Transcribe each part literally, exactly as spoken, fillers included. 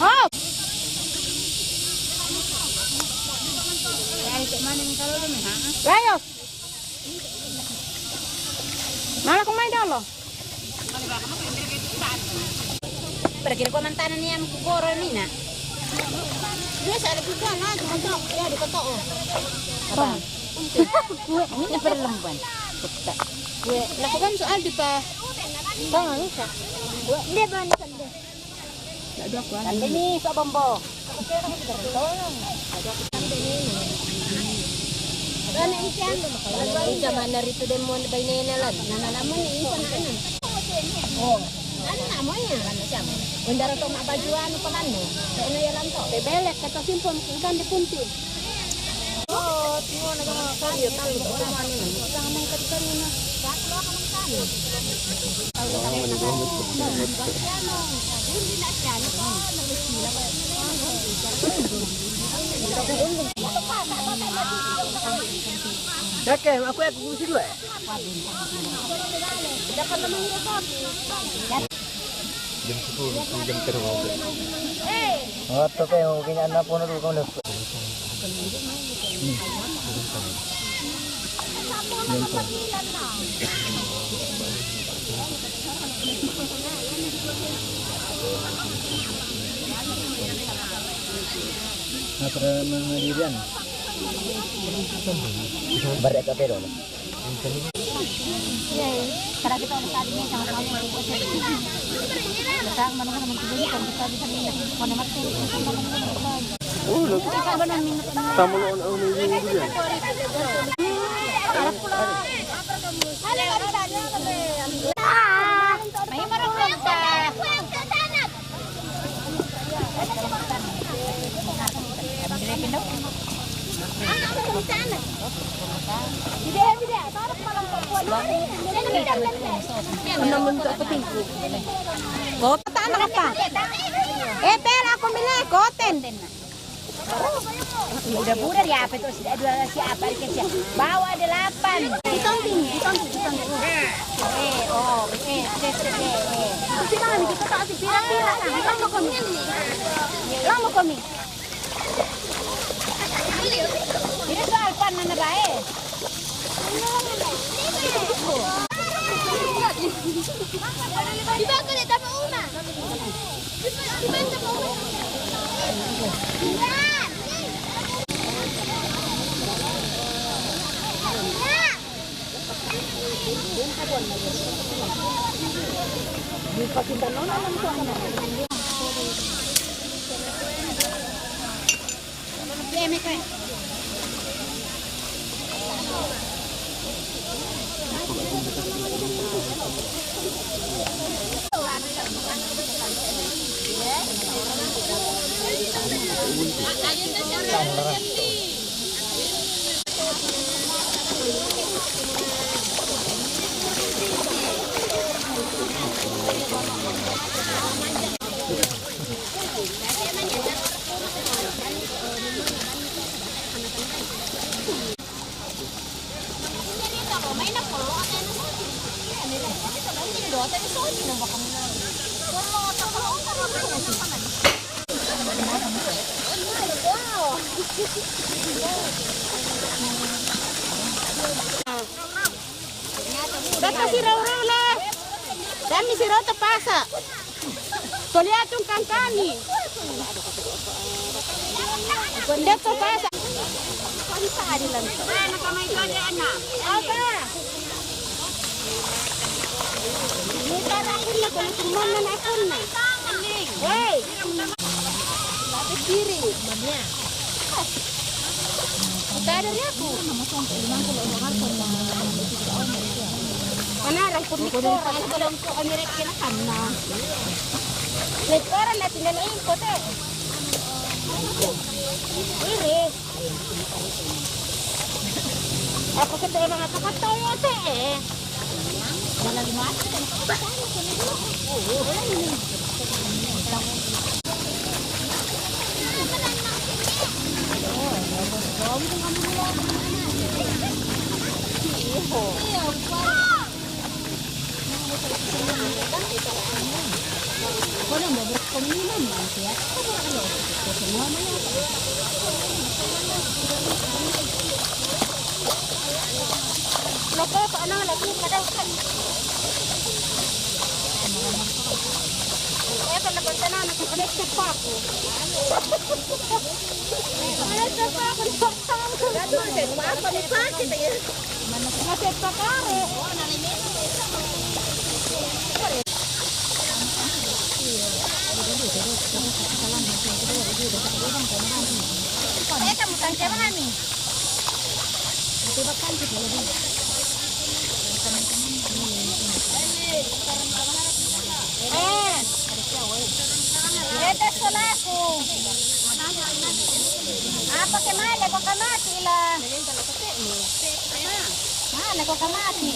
Hop! Ayo. Mana kau main dolo? Pergi ko mantanan ni am ku koro mina. Biasa ada juga lah, di kotok. Ya, di kotok. Oh. Apa? Ini perlembuan. Kue, lakukan soal di pa. Kau nggak bisa. Dia banyak kan deh. Sambil ni, sok bombo. Ika mana ritu demo bainena lan. Nana lamun ni isan kana. Oh. Anu namanya lan macam. Undara to mak baju anu pelanu. Anu ya lanto. Bebelek kata simpon kan di punti. Dake, aku ya kusi dua. Jam sepuluh, jam terus. Waktu kayak mau punya anak pun udah kau dapat. Nah, pada menghadirian. Barat apa dong? Iya, iya. Karena kita udah saat ini sama-sama. Kita menunggu teman-teman, kita bisa minum. Mana mati? Tamu lo ang may bibigyan. Kota anak apa? Eh, pera aku milih koten. Udah budak ya apa itu? Sudah dua siapa itu? Bawa delapan. Ditonting, ditonting, ditonting. Eh, oh, eh, eh, eh, eh. Kita kan kita tak pirang-pirang. Lama kami. Lama kami. Ini soal pan mana bae? Di bawah kena tambah rumah. Baka si Roro lah. Dami si Roro tapasa. Kuliah tung kangkani. Kuliah tapasa. Apa? Ini kan aku nak kalau teman aku nak. Hei. Tapi kiri. Kada ri aku. Mana orang pun mikir, aku belum kok kami rek kena kana. Nek orang nanti nana ingko te. Iri. Apa kita orang apa kata ya te? Loko ko ano lagi kada kan. Eh, pala ko sana na ko kada sa pako. Kada sa pako. Kada sa pako ni pako. Kada sa pako. Eh, kamu tangke mana ni? Eh, ete solaku. Apa ke male ko kamati la? Male ko kamati.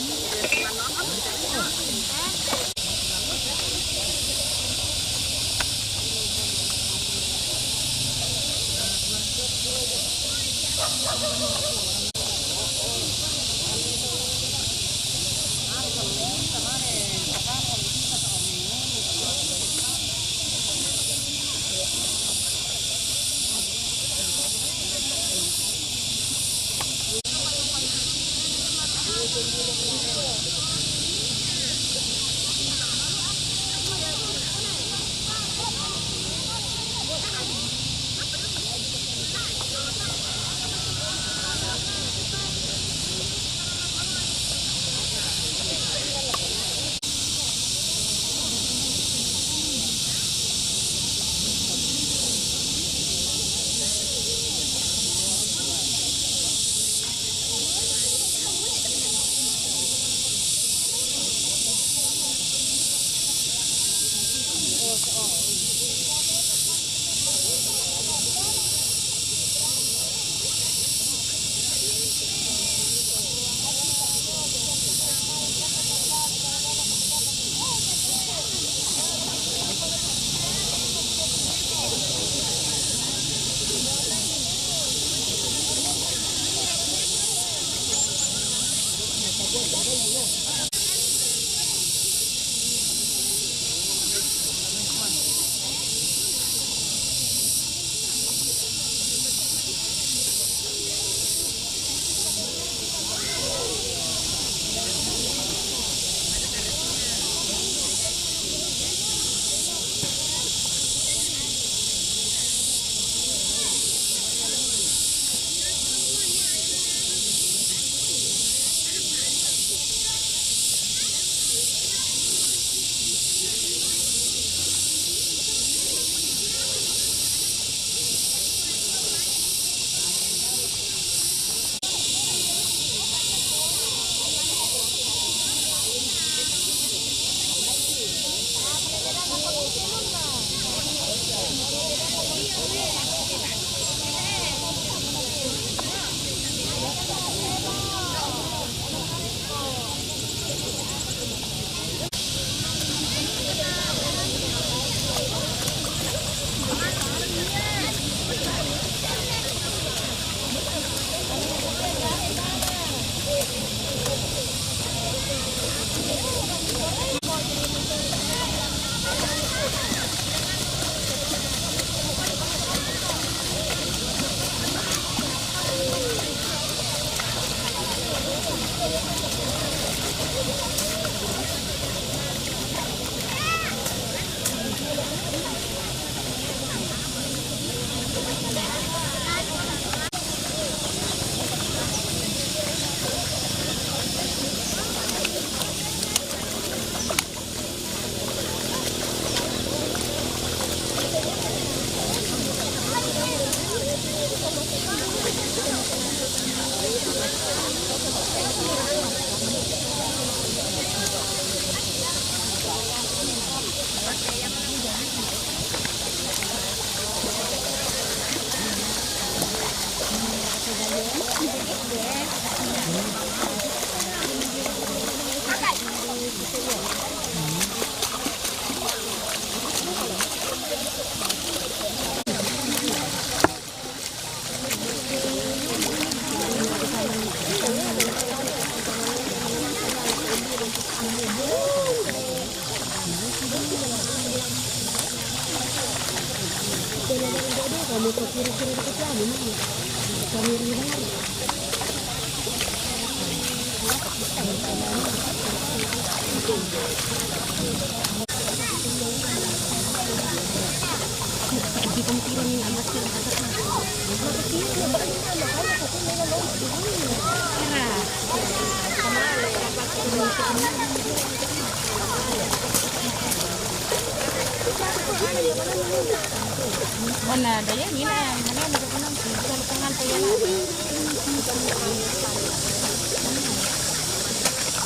Mana ada ya, ini mana ada kenal sih, kalau kenal tuh ya lah.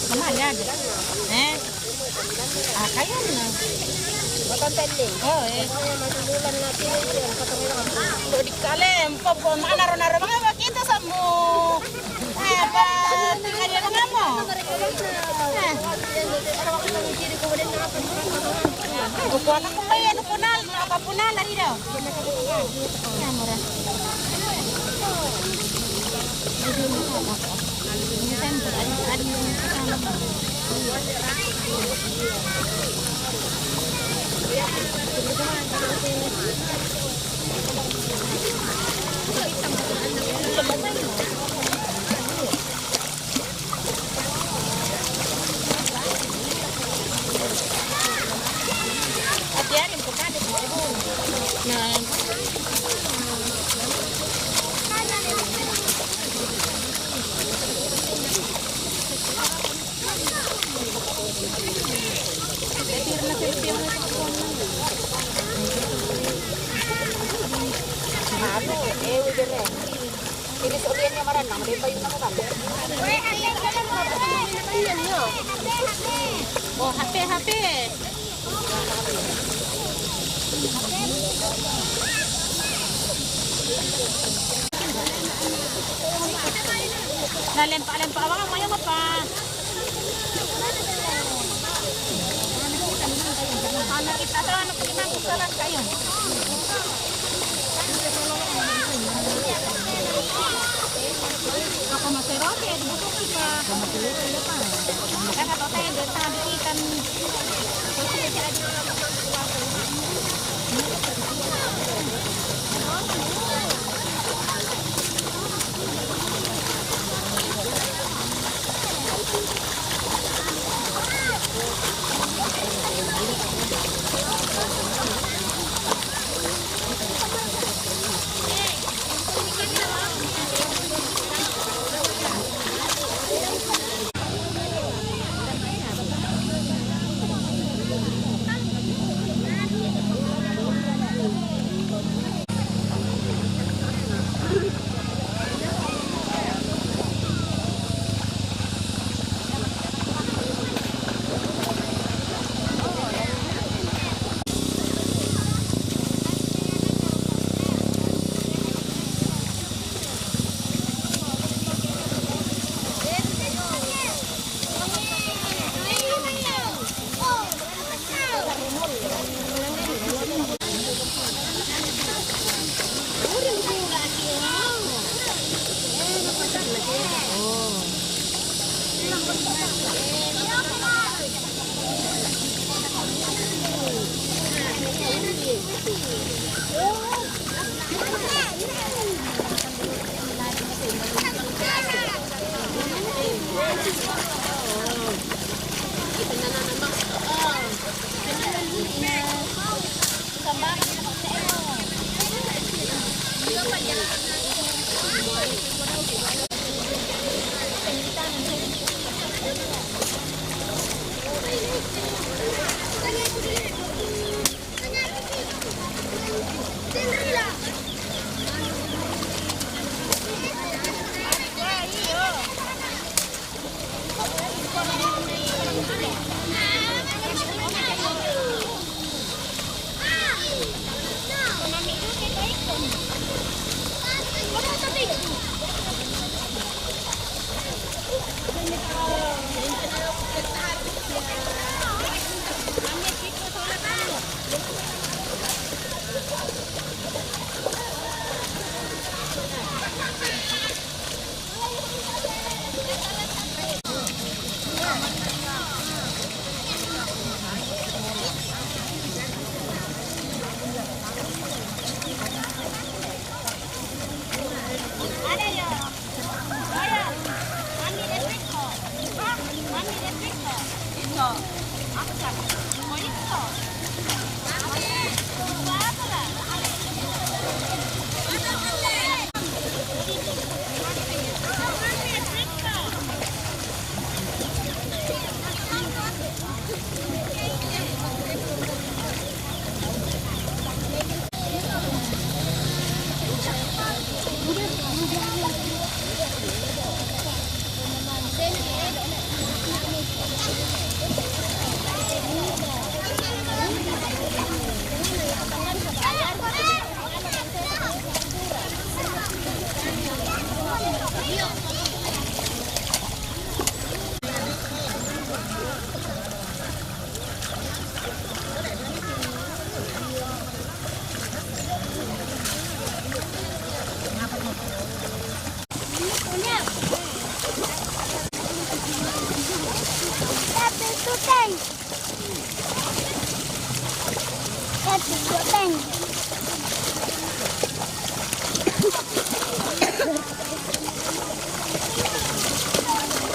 Mana ada? Eh, ah, kaya na. Makan pending. Oh, eh. Pokoknya masuk bulan nanti, eh, kata orang. Untuk di kalem, pokok mana naro-naro, makanya kita semua. Eh, apa tinggal di rumah mo? Eh. Kukuha ka ko kaya, ano, punal, ano ka punal, ari daw. Ya, mura. Minsan, ari, ari, Anu, eh, udah deh. Ini soalnya marana, mereka yung nakukan. Oh, hape, hape. Nalempa-lempa, mga mayo pa. Ano kita to? Ano kita? Kusalan kayo. Ako maserote, di ba ko pa? Kaya ka to, tayo, di tayo, di kita.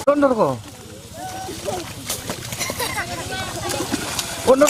Kondor ko. Kondor.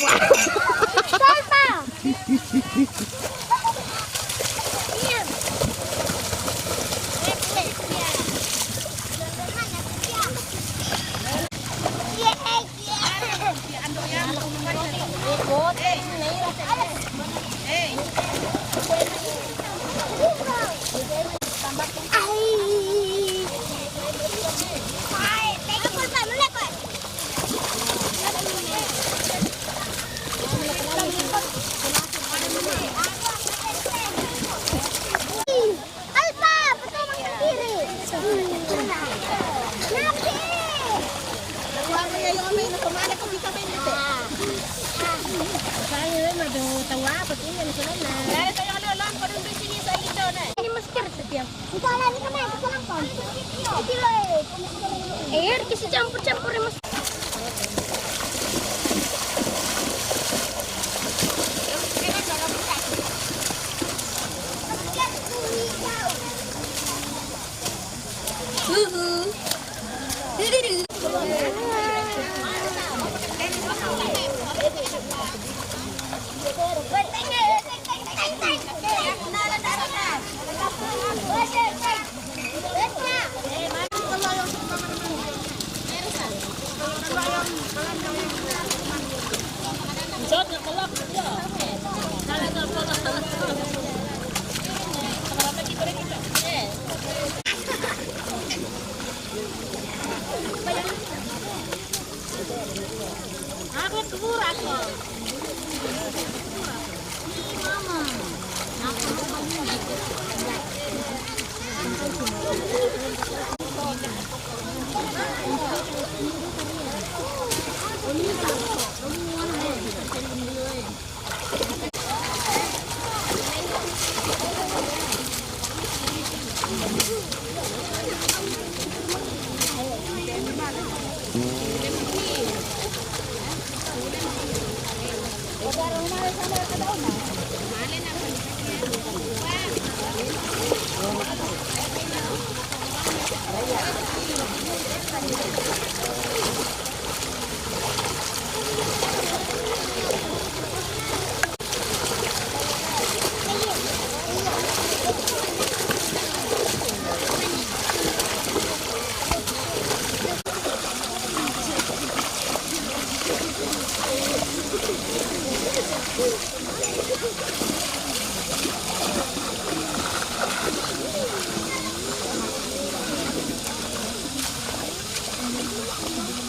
Ini masker setiap. Enggak lah, ini kan main kecelakaan. Iya, dikasih campur-campur ya, Mas.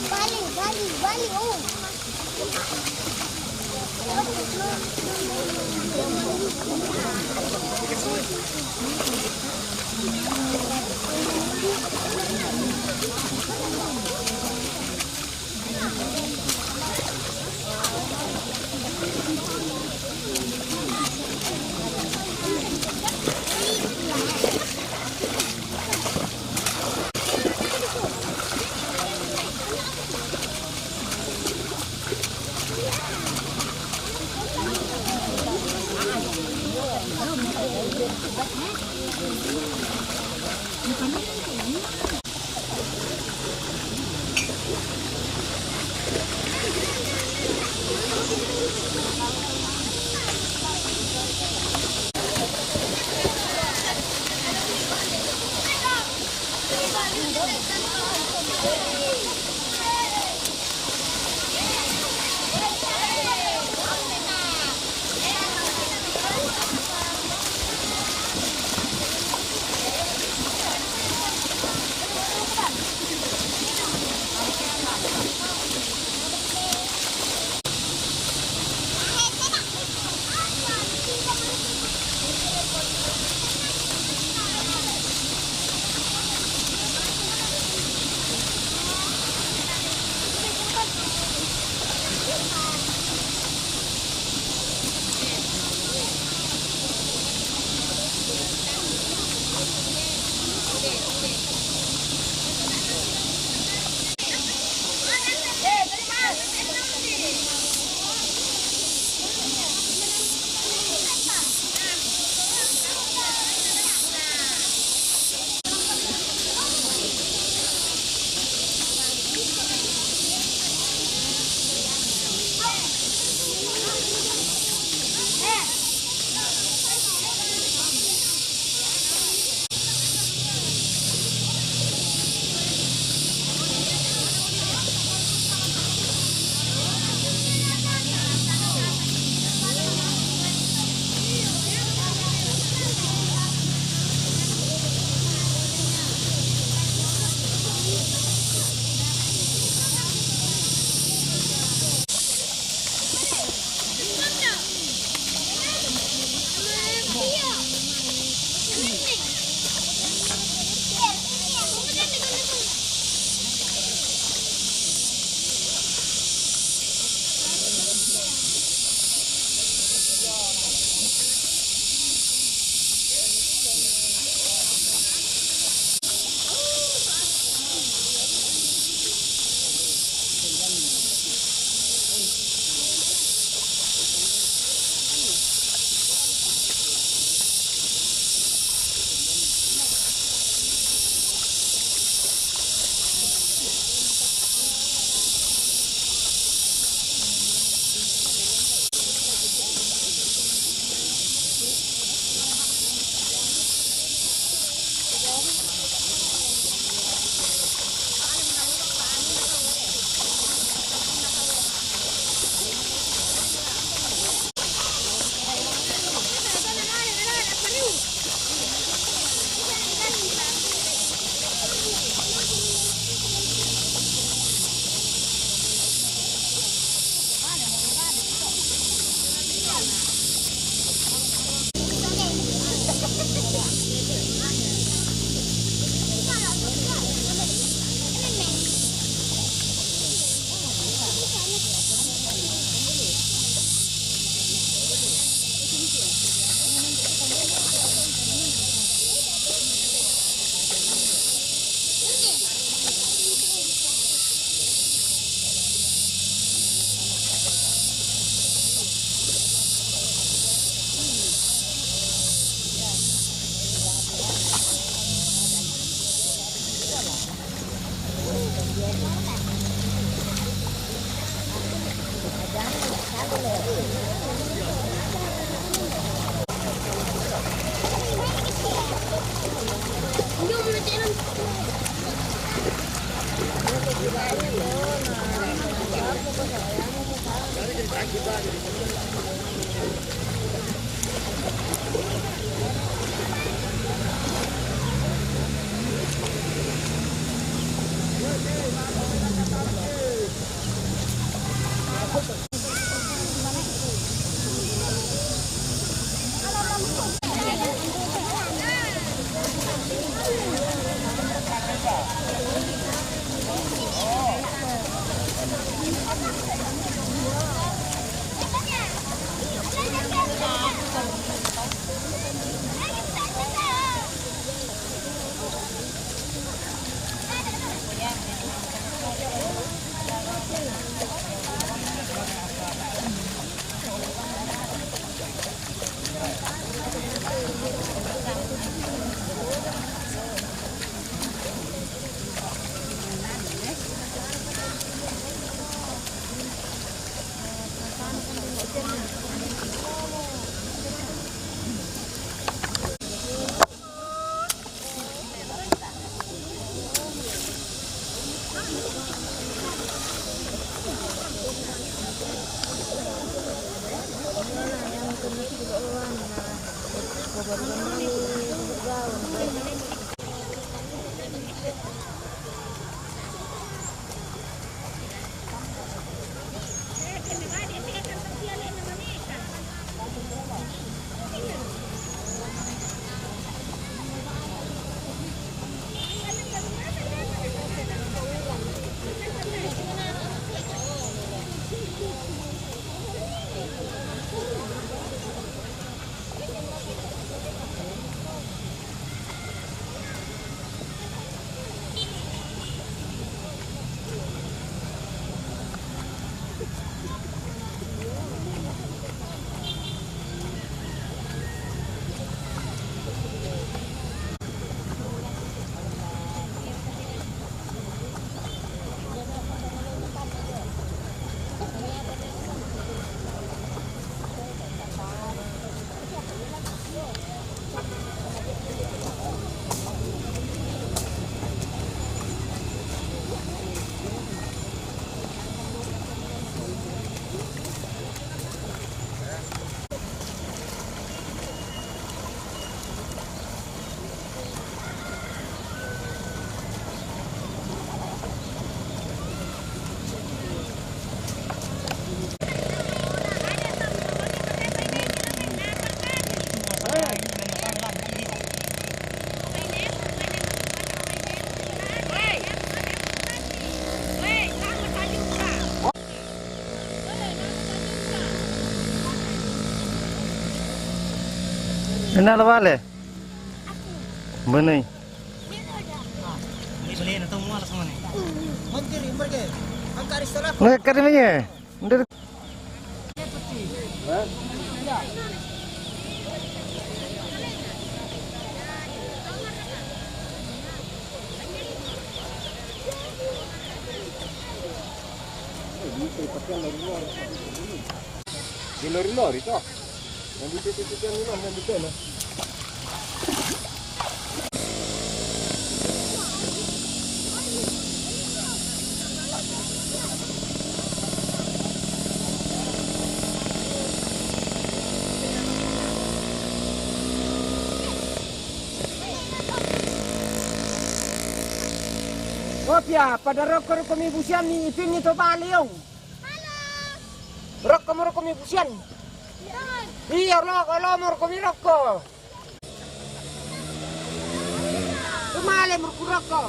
Balik, balik, balik, oh. Ina la vale? Benai. Ngai kari menge. Ndere. Di lori-lori to. Yang di situ-situ yang ini, yang di sana. Kopia, pada roko-roko mi busian ni ipin ni to baliong. Roko mo roko mi busian. Iya, lo, lo mo roko mi roko. Umale mo roko roko.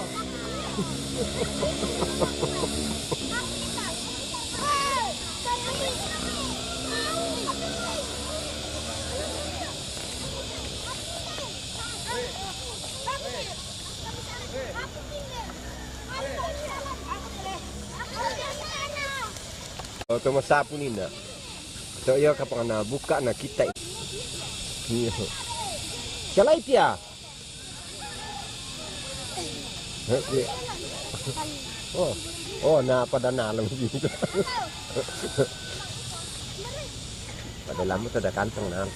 Oto masapu nina. To iyo kapang na buka na kita. Iyo. Kalai pia. Oh, oh, na pada na lang dito. Pada lama sudah kantong nah.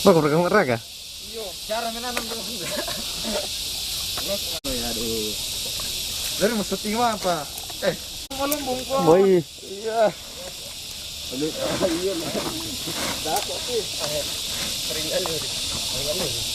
Bang, berkembang raga? Iyo, cara menanam dengan ya, aduh. Dari mau syuting apa? Eh, mau lumbung kok. Boy. Iya. Aduh, iya lah. Dapat sih. Sering kali. Sering kali.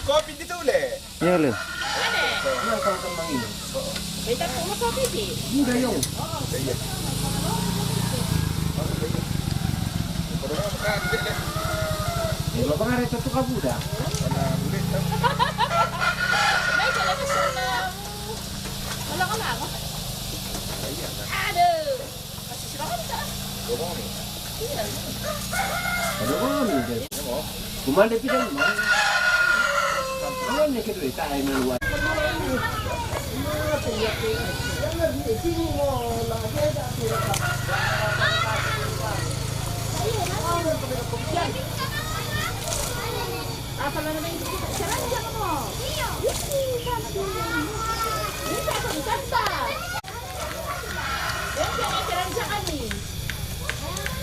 Kopi di tule. Iya, Le. Beta pun mau kopi, Pi. Udah, yo. Ini lo pengaruh itu tuh kamu udah. Baik, kalau ke sana. Kalau kenapa? Aduh. Masih silakan, Kak. Iya. Ada orang ni, dia. Kumanda kita ni, mana? Kamu ni kedua, tak ada luar. Apa namanya? Sekarang jangan mau. Iya. Ini kan. Ini kan contoh. Denne kekeransa kami.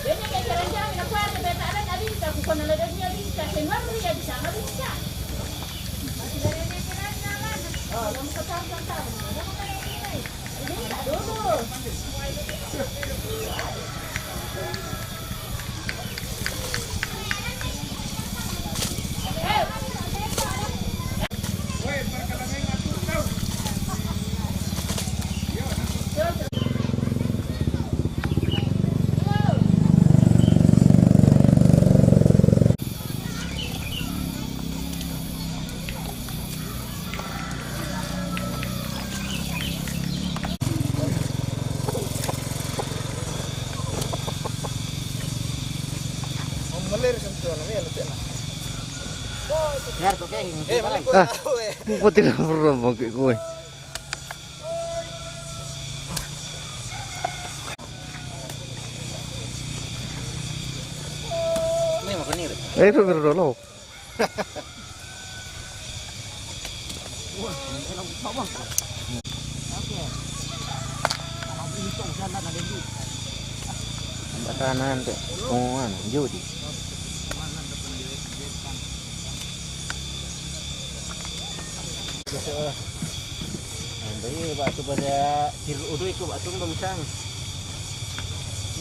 Denne kekeransa kami, nakuwa te beta adat abita, kukona la denne abita, ke marri abita, abita. Oh, kamu ketahuan, ketahuan. Abita dulu. Biar kau kayak gitu. Eh, malah kau tahu, eh. Kau tidak pernah pakai kue. Ini makan ini. Eh, itu berdua lo. Makanan tu, oh, anu, judi. Jadi, batu pada kiri udah ikut batu bang sang.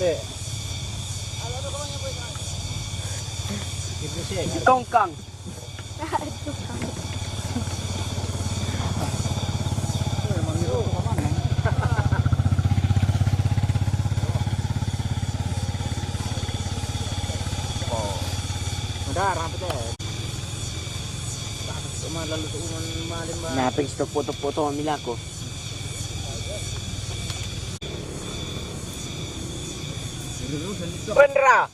Dek. Kiri sih. Tongkang. Udah, rampet ya. Nah, ping setepo-tepo to milako. Pendra.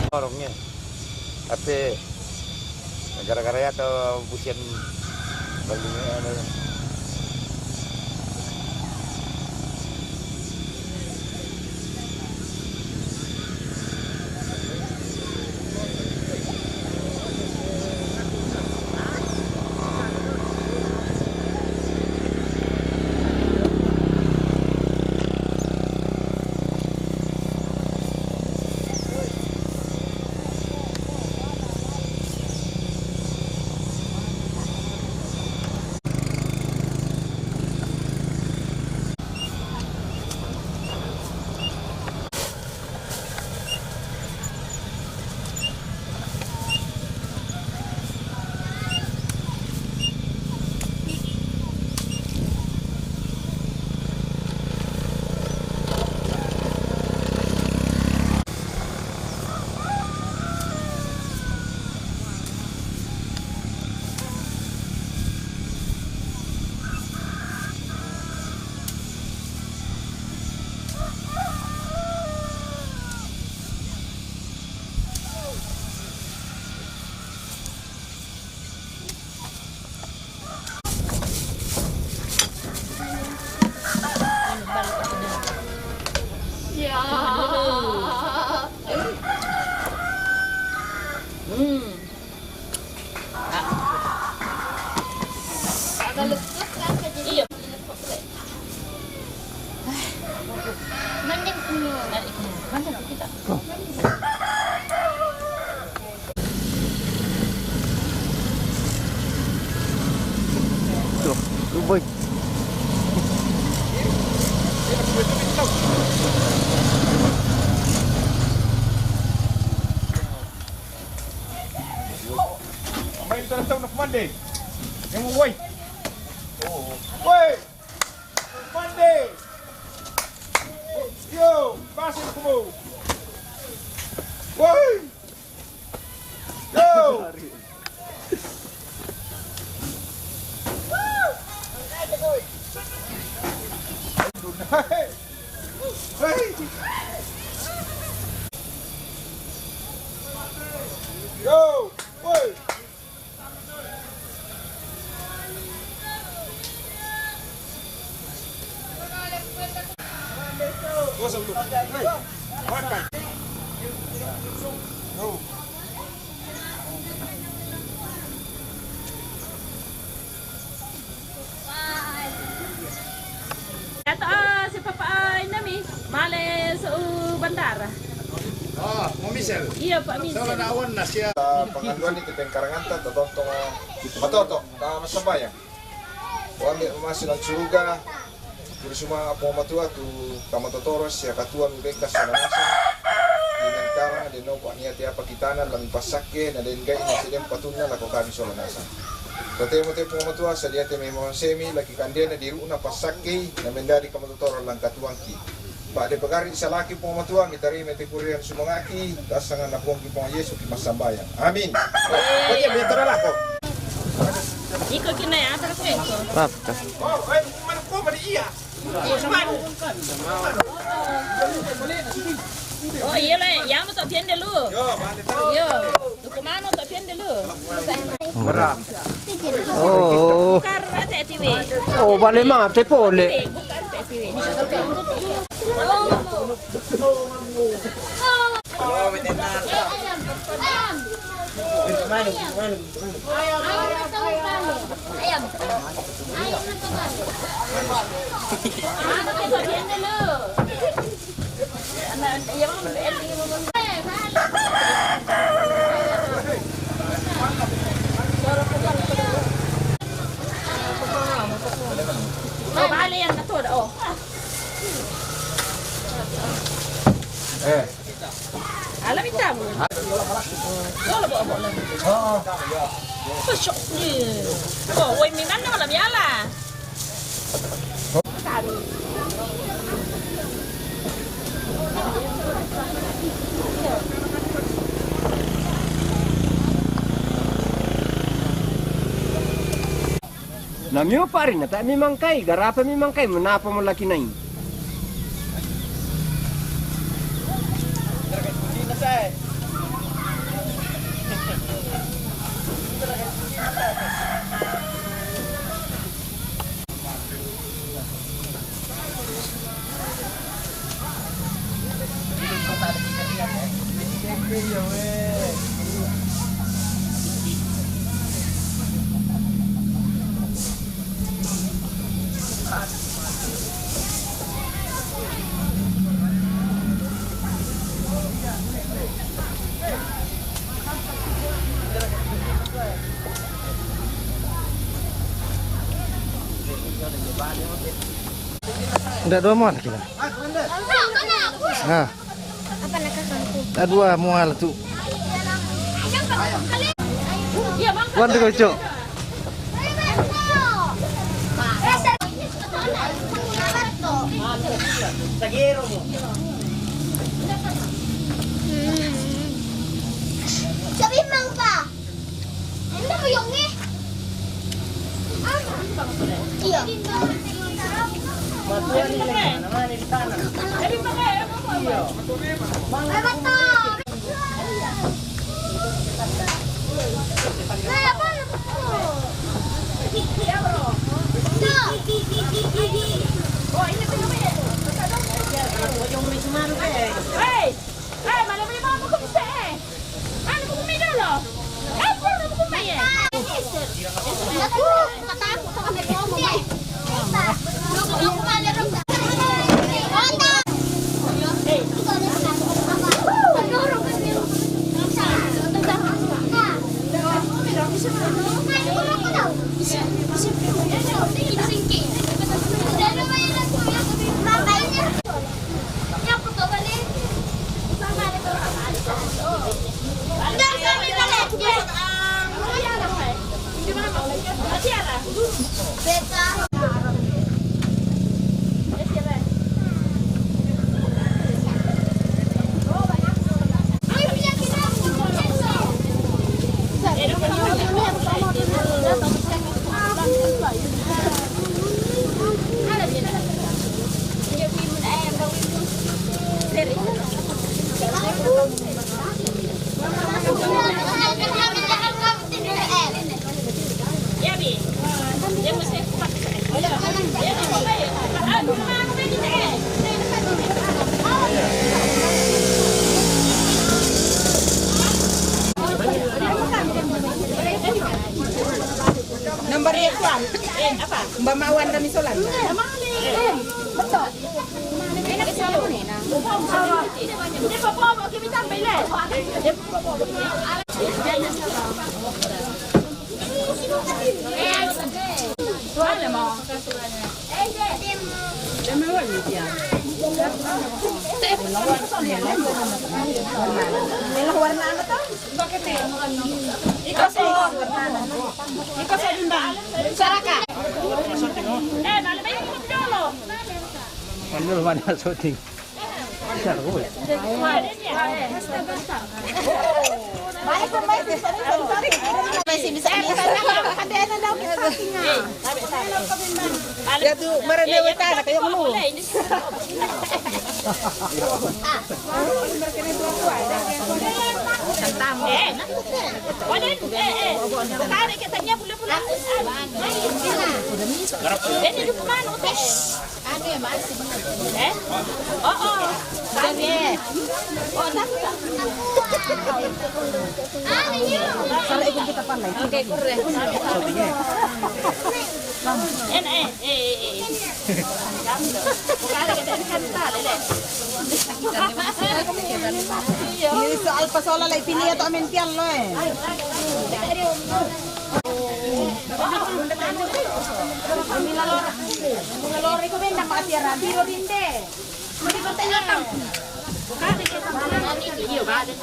Orangnya. Tapi gara-gara ya atau busian balik, anu. Ya. Hmm. Agak lembut kan, jadi iya. Mending, hmm, tarik. Mending kita. Tuh, tuh, boy. Main tahu nak mandi. Yang mau, woi. Woi. Mandi. Yo, pasir kubu. Woi. Yo. Hey. Hey. Yo. Woi. Kato, ah, si Papa, ah, inami, male sa, uh, bandara. Oh, mo Michelle. Iya, Pak Michelle. Sa naon na siya. Ah, pangaduan ni ti pengkaranganta, totontong, ah, matoto, ah, masambayang. O Ama' masi' nang suruga, kuri sumanga' Puang Matua tu kamatotoro' siya katuang bekkas sola nasang, dinantarang, dennouko' niya' ti apa kitanan, mamipasakke, na dengga'i na sidem patunna lako kami sola nasang. Totemo te Puang Matua, sadia te memosemi laki kandena diru'na pasakkei, na mendadi kamatotoro' lan katuangki. Ba'de pagarri' salaki Puang Matua, mitarima te kurian sumanga'ki, tassanganna Puangki Puang Yesu ki massambayang. Amin. Oke, bicara lako. Iko kina ya, terus iko. Maaf, Kak. Oh, eh, mana kau pada iya? Oh, iya le, ya mo to piende lu. Yo, tu kumano to piende lu. Oh, oh, oh. Bukar ate tiwi. Oh, bale ma te pole. Bukar ate tiwi. Oh, bale yan na to, oh. Eh. Ala mi tamu. Solo bo bo la. Oo. Pasok ni. Oh, wai mi mana wala mi ala. Na miu pari na ta mi mangkai, garapa mi mangkai, menapa mo laki nai. Nda dua mual kila. Ha. Apa nak kau? Nda dua mual tu. Wan tu kau cok. Sabi mang pa. Ano ba yung eh? Iya. Ay, bato! Hey! Hey, mana boleh bawa buku besar, eh? Mana buku meja lo? Eh, mana buku main? Aku, kata aku, tak ada promo, eh. Nomor yang kuan. Mbak Mawan kami solan. Betul. Ikaw sa, ikaw sa, Saraka. Ano naman ang shooting? Ya tu, mara dia wetana kayak menu. Santang. Eh, eh, eh. Bukan kita punya bulu-bulu. Ini di mana? Eh? Oh, oh. Tadi. Oh, tadi. Oke, kurre. Eh, eh, eh, eh. Bukan kita ini kan tak, Lele. Ini soal pasola lai pini atau mentian lo, eh. Mila lori ko benda ma sia randi ro dinde. Mari ko tengok tang. Iyo, bade.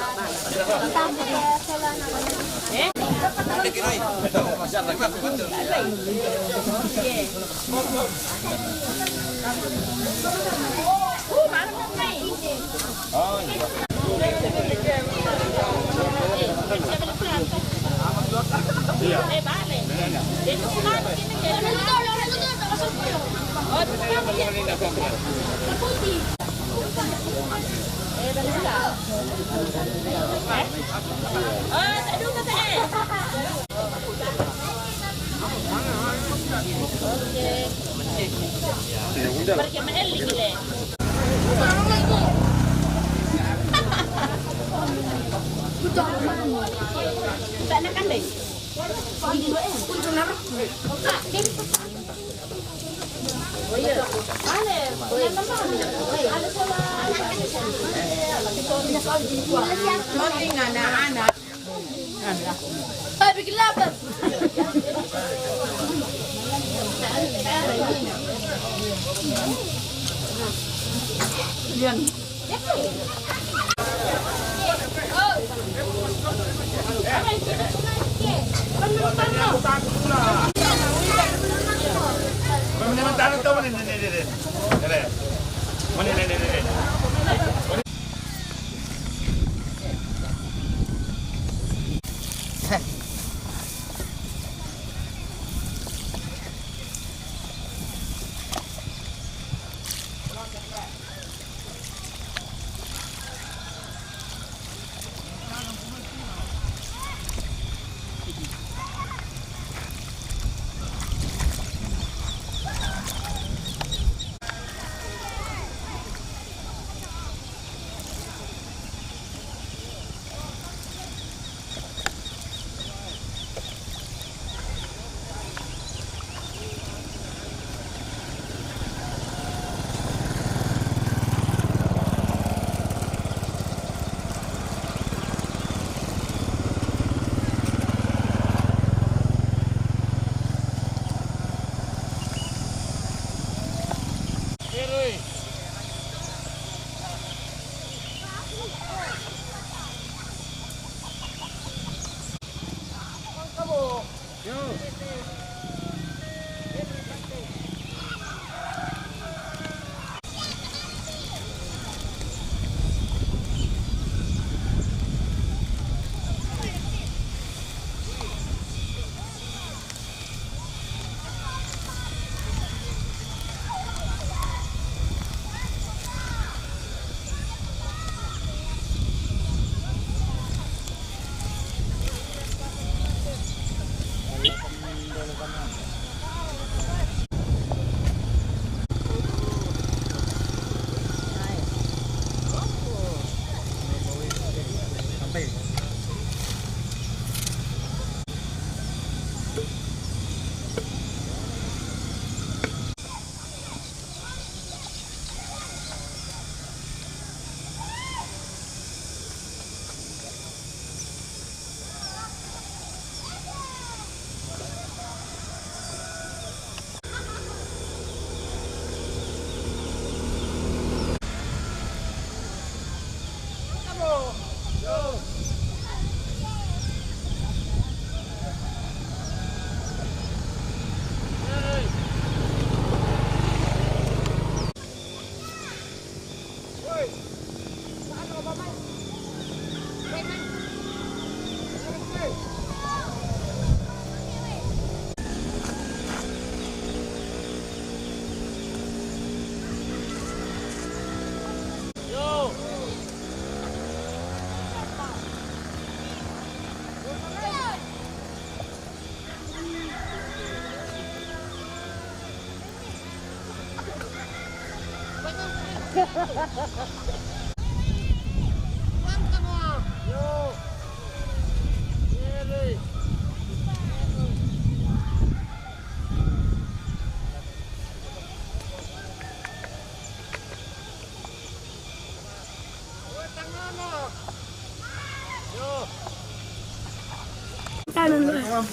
Kanan, Ram.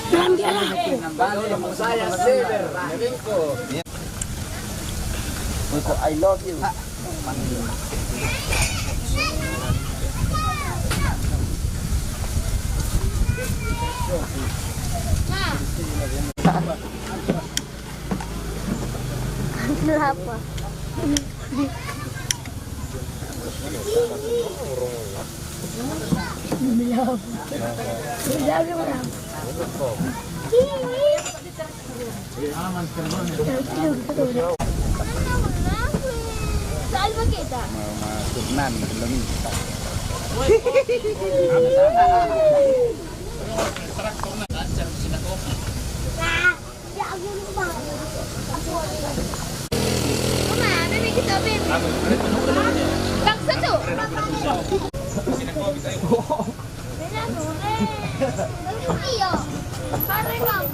Ram, dia lah aku. I love you. Kenapa? Salva kita. Mama, baby, kita, baby. Bakso tu. Iyo. Pare kamu.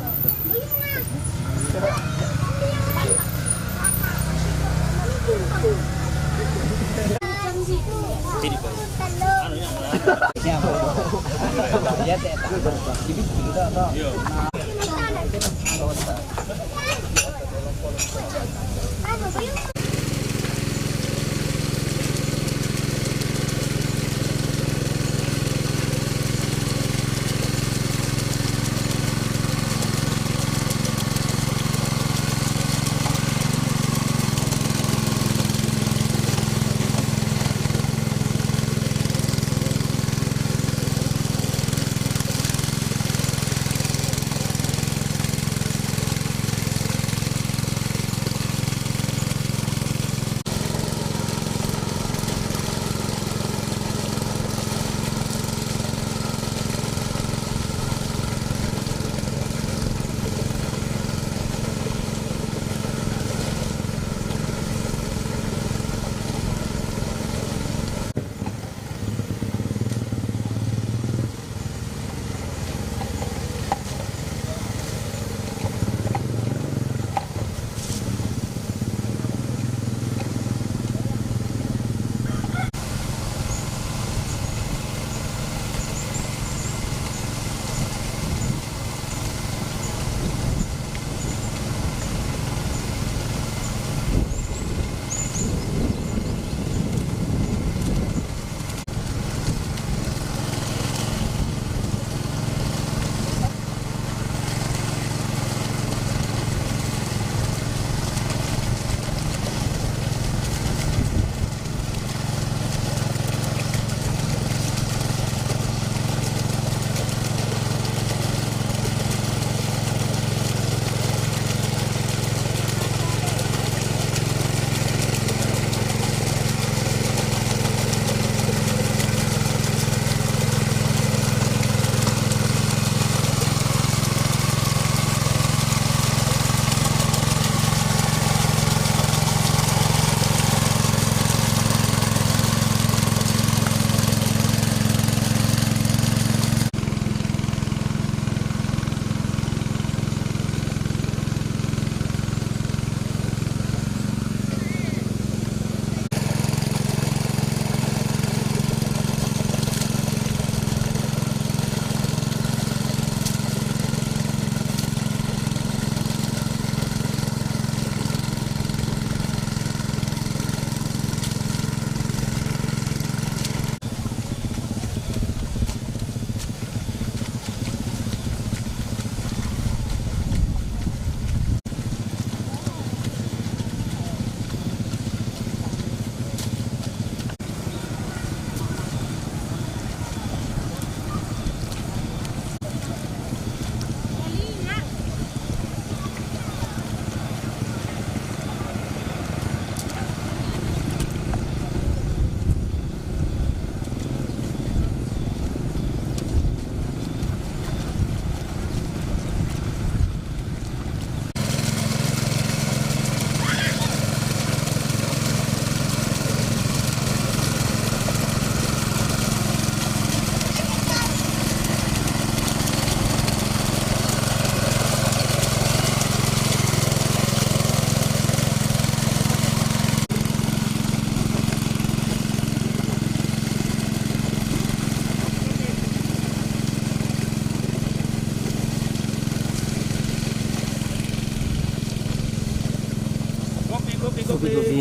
Così.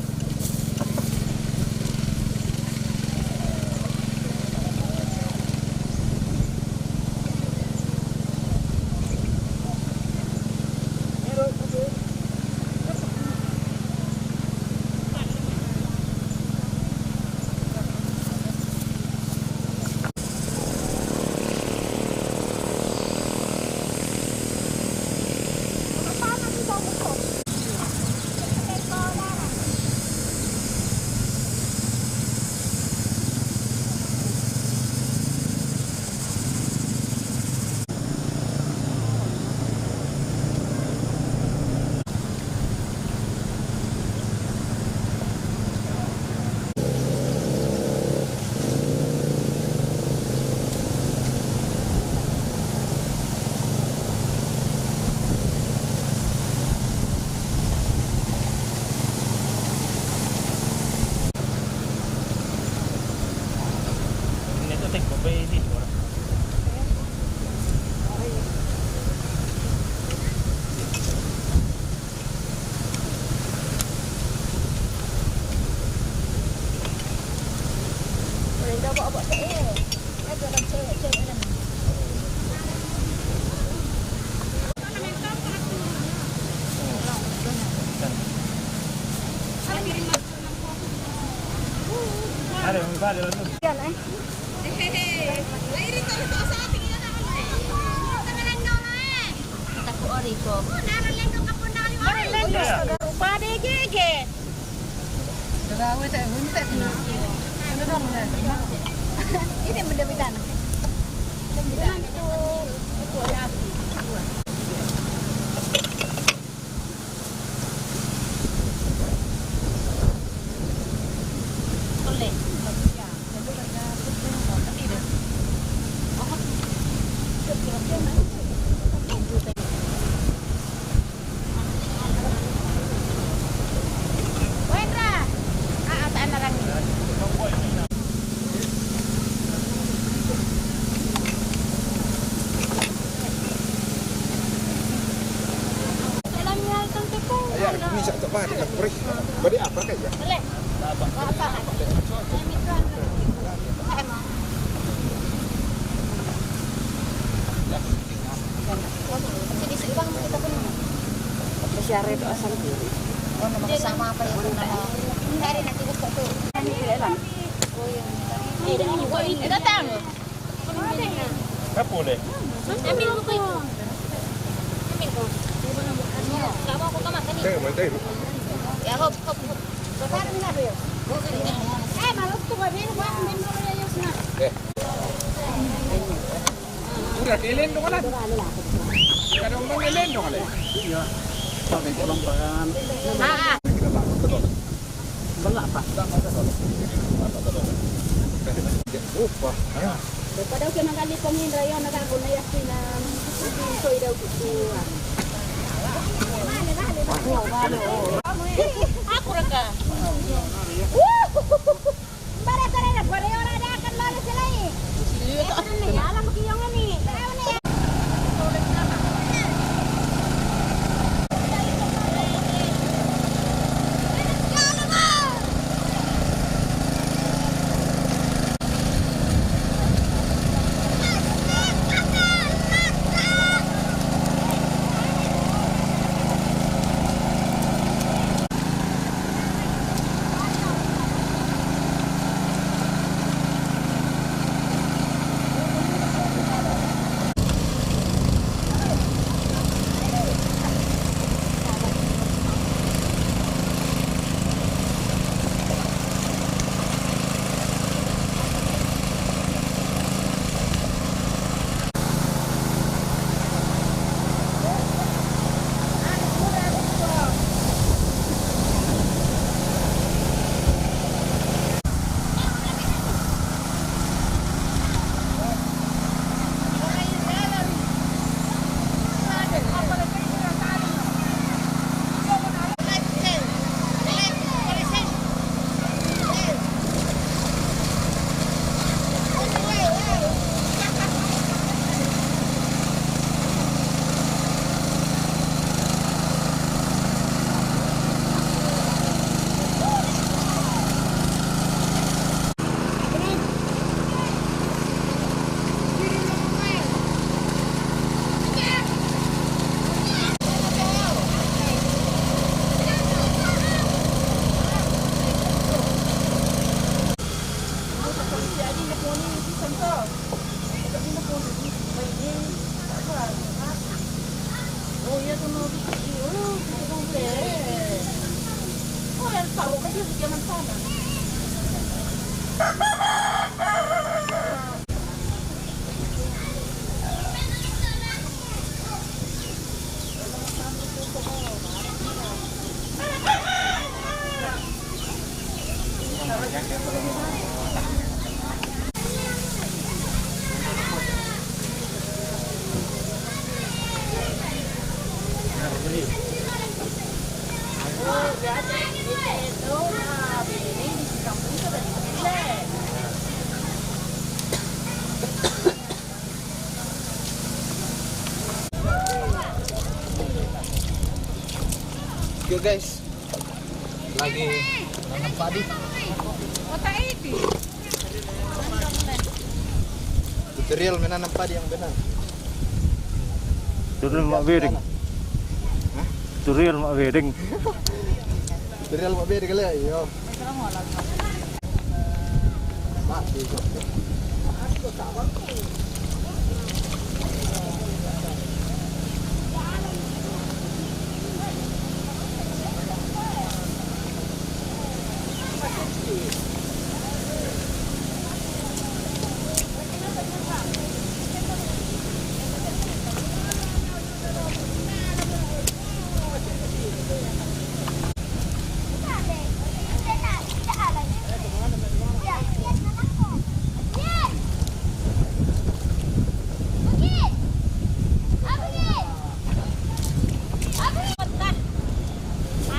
Ada yang lupa ada lalu. Rupa deh, Gege. Ini benda-benda. Ayan, bisa tak ba, di na puri. Bali apa kaya? Kasi di sa ibang makita ko naman. Masyari ito asam diri. O, na makasama pa yung mga. Hindi, rin natin gusto ito. Ano yung ilan? O, yung. Eh, datang. Kapule. Ambil ko ito. Ambil ko. Sama ko kama kani. Kaya, may tayo. Ya, hop, hop, hop. Eh, malos ko ba din? Wa, ang din mo na yun na. Eh. Udah, kilin ko na. Kada mo kilin ko na. Iya. Sabi ko lang pa yan. Ah, ah. Wala pa. Opa. Pada ko nang kali pangin rayo na ako na yakin na pintoy daw ko. Ako ra ka. Bara ka na, bara yung rada kan lalo sila eh. Iya, ano na yan? Alam mo kiyang ano eh. Yuk guys, lagi nanam padi. Kota ini. Tutorial menanam padi yang benar. Tutorial mak bedeng. Hah? Tutorial mak bedeng. Tutorial mak bedeng kali ya, iya. Mati.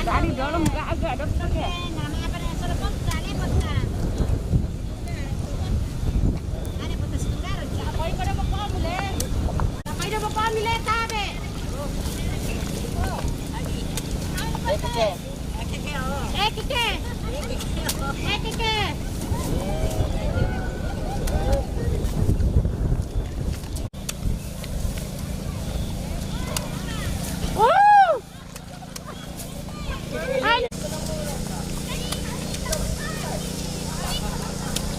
Tadi dorong agak-agak dokter ya.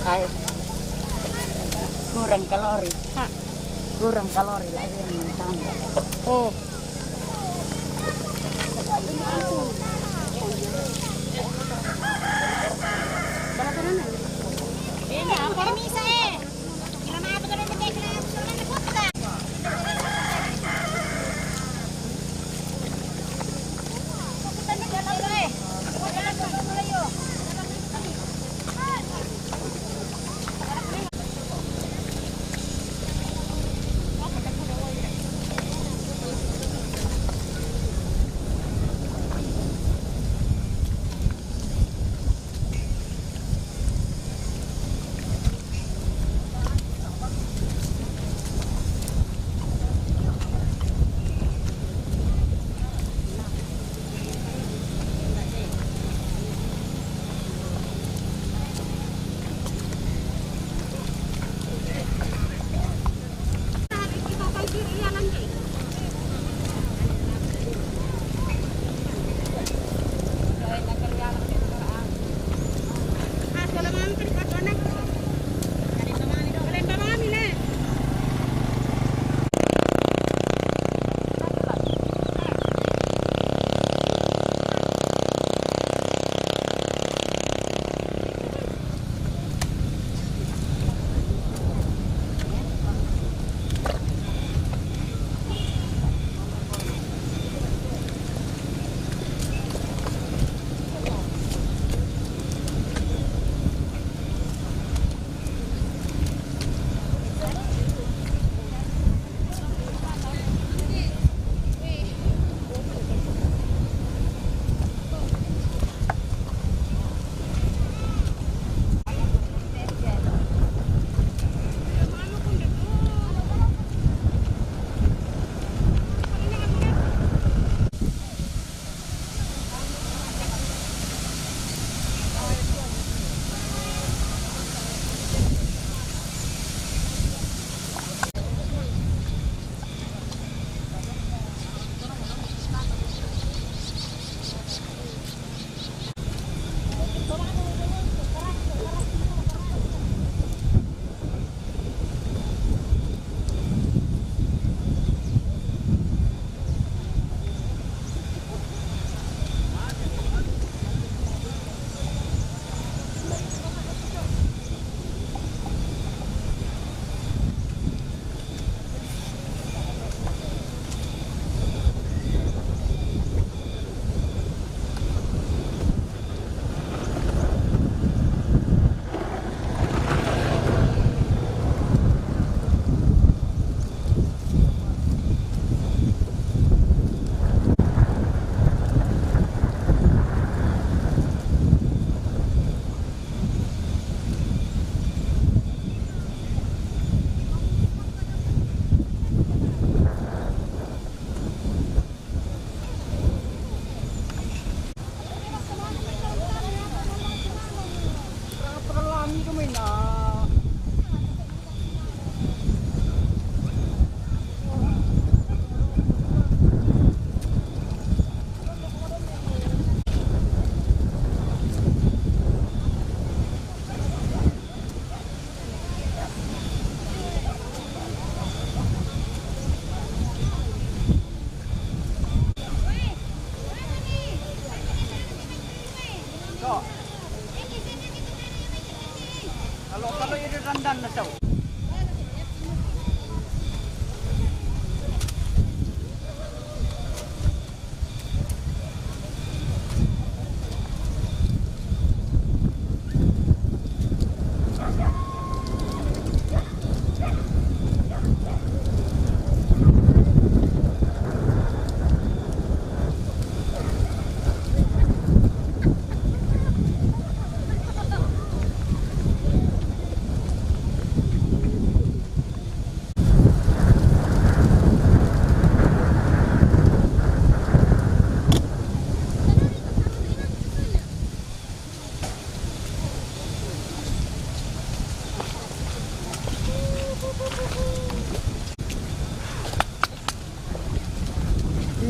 Ay, kurang kalori. Ha. Kurang kalori lagi yang mentang. Oh. Ini apa? Permisa, eh.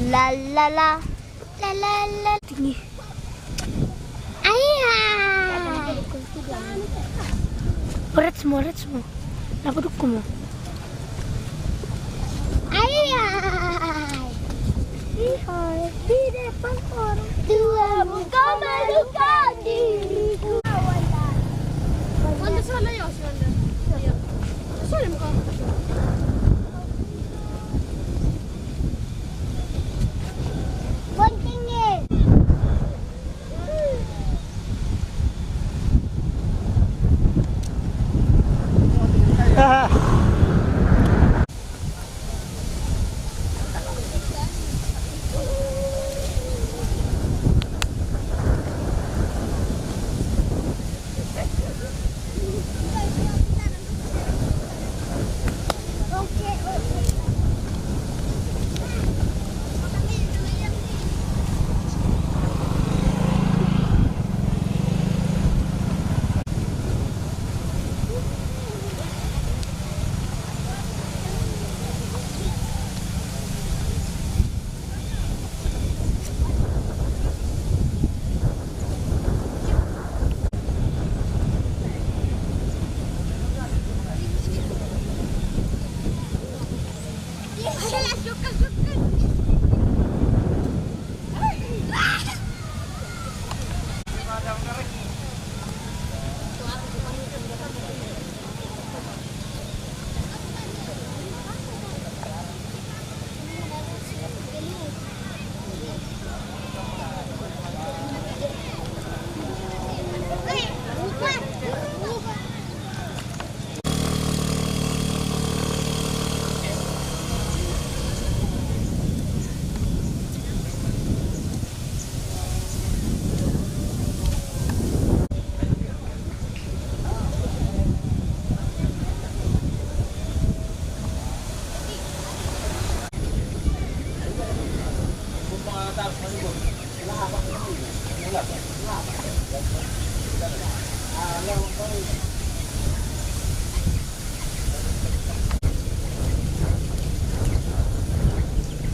La la la. La la la. Tinggi. Ayah. Berat semua, berat semua. Kenapa dukung? Ayah. Di depan orang tua, bukan melukai diriku. Wanda, sana ya, Wanda. Iya. Sana muka. Bunting ni.